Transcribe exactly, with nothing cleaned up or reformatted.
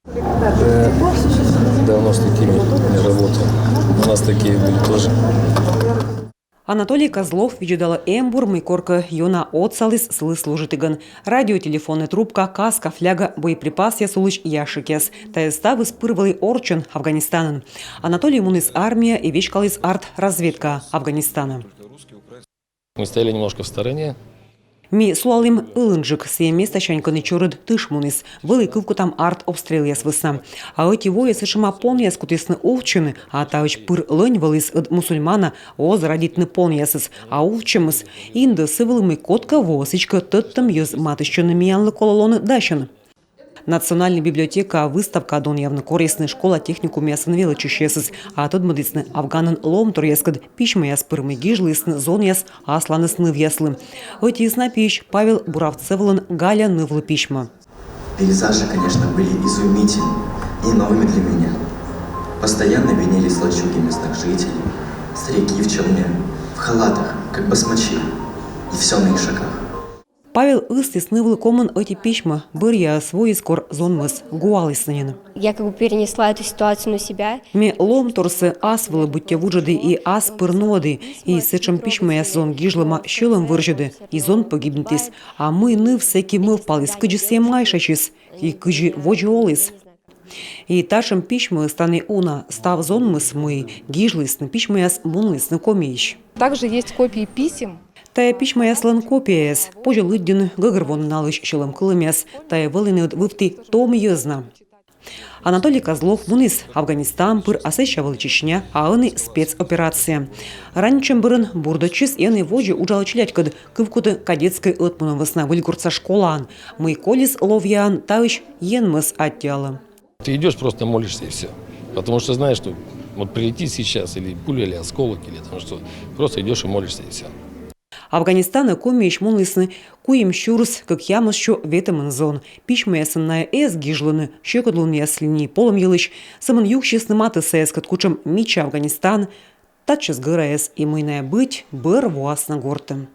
Давно с такими не работал. У нас такие были тоже. Анатолий Козлов видзӧдалӧ эмбур, мый коркӧ ёна отсаліс сылы служитігӧн. Радио, телефоннӧй трубка, каска, фляга, боеприпасъяс улысь ящикъяс. Тайӧ ставыс пыр вӧлі орччӧн Афганистанын. Анатолий муніс армияӧ и веськаліс артразведкаӧ Афганистанӧ. Мы стояли немножко в стороне. Ми сулалім ылынджык, сійӧ местасянь, кӧні чорыд тыш муніс. Вӧлі кывкутам артобстрелъяс вӧсна. А ӧти вояс сэтшӧма понъяс кутісны увтчыны, а таӧдз пыр лӧнь вӧліс, ӧд мусульмана оз радейтны понъясӧс, а увтчӧмыс индӧ сы вылӧ, мый кодкӧ воӧ сідзкӧ тӧдтӧм йӧз матыстчӧны, миянлы колӧ лоны дасьӧн. Национальнӧй библиотекаӧ выставка донъявны корисны школа-техникумъясын велӧдчысьясӧс, а тӧдмӧдісны Афганын лоӧмторъяскӧд письмӧяс пыр, мый гижлісны зонъяс асланыс нывъяслы. Ӧтиыс на пиысь Павел Буравцевлӧн «Галя» нывлы письмӧ. Пейзажи, конечно, были изумительны и новыми для меня. Постоянно виднелись лачуги местных жителей, старики в челме, в халатах, как басмачи, и все на их шагах. Павел ыстіс нывлы комын ӧти письмӧ, бӧръяыс воис, кор зонмыс гуалісны нин. Я как бы перенесла эту ситуацию на себя. Ме лоӧмторсӧ ас вылӧ быттьӧ вуджӧді и ас пыр нуӧді, и сэтшӧм письмӧяс зон гижлӧма сьӧлӧм вӧрзьӧдӧ, и зон пӧгибнитіс. А мый ныв сэки мӧвпаліс, кыдзи сійӧ майшасис и кыдзи водзӧ оліс. И татшӧм письмӧыс тані уна. Став зонмыс, мый гижлісны письмӧяс, мунлісны Комиысь. Также есть копии писем. Тайӧ письмӧяслӧн копияяс. Позьӧ лыддьыны, гӧгӧрвоны налысь сьӧлӧм кылӧмъяс. Тайӧ вӧліны ӧд вывті том йӧз на. Анатолий Козлов муніс Афганистан пыр, а сэсся вӧлі Чечня, а ӧні спецоперация. Ранитчӧм бӧрын бурдӧдчис, ӧні водзӧ уджалӧ челядькӧд, кывкутӧ кадетскӧй ӧтмунӧм вӧсна Выльгортса школаын, мый колис ловъяӧн, таысь Енмӧс аттьӧалӧ. Ты идешь, просто молишься и все. Потому что знаешь, что вот прилетит сейчас или пуля, или осколок, или там что. Просто идешь и молишься и все. Афганистанӧ Комиысь мунлісны куим сюрс кӧкъямыссё ветымын зон. Письмӧясӧн найӧ эз гижлыны, сьӧкыдлунъяс линии полӧм йылысь. Сӧмын юксисны матыссаяскӧд, кутшӧм мича Афганистан татчӧс гӧраяс и мый найӧ быть бӧр воасны гортӧ.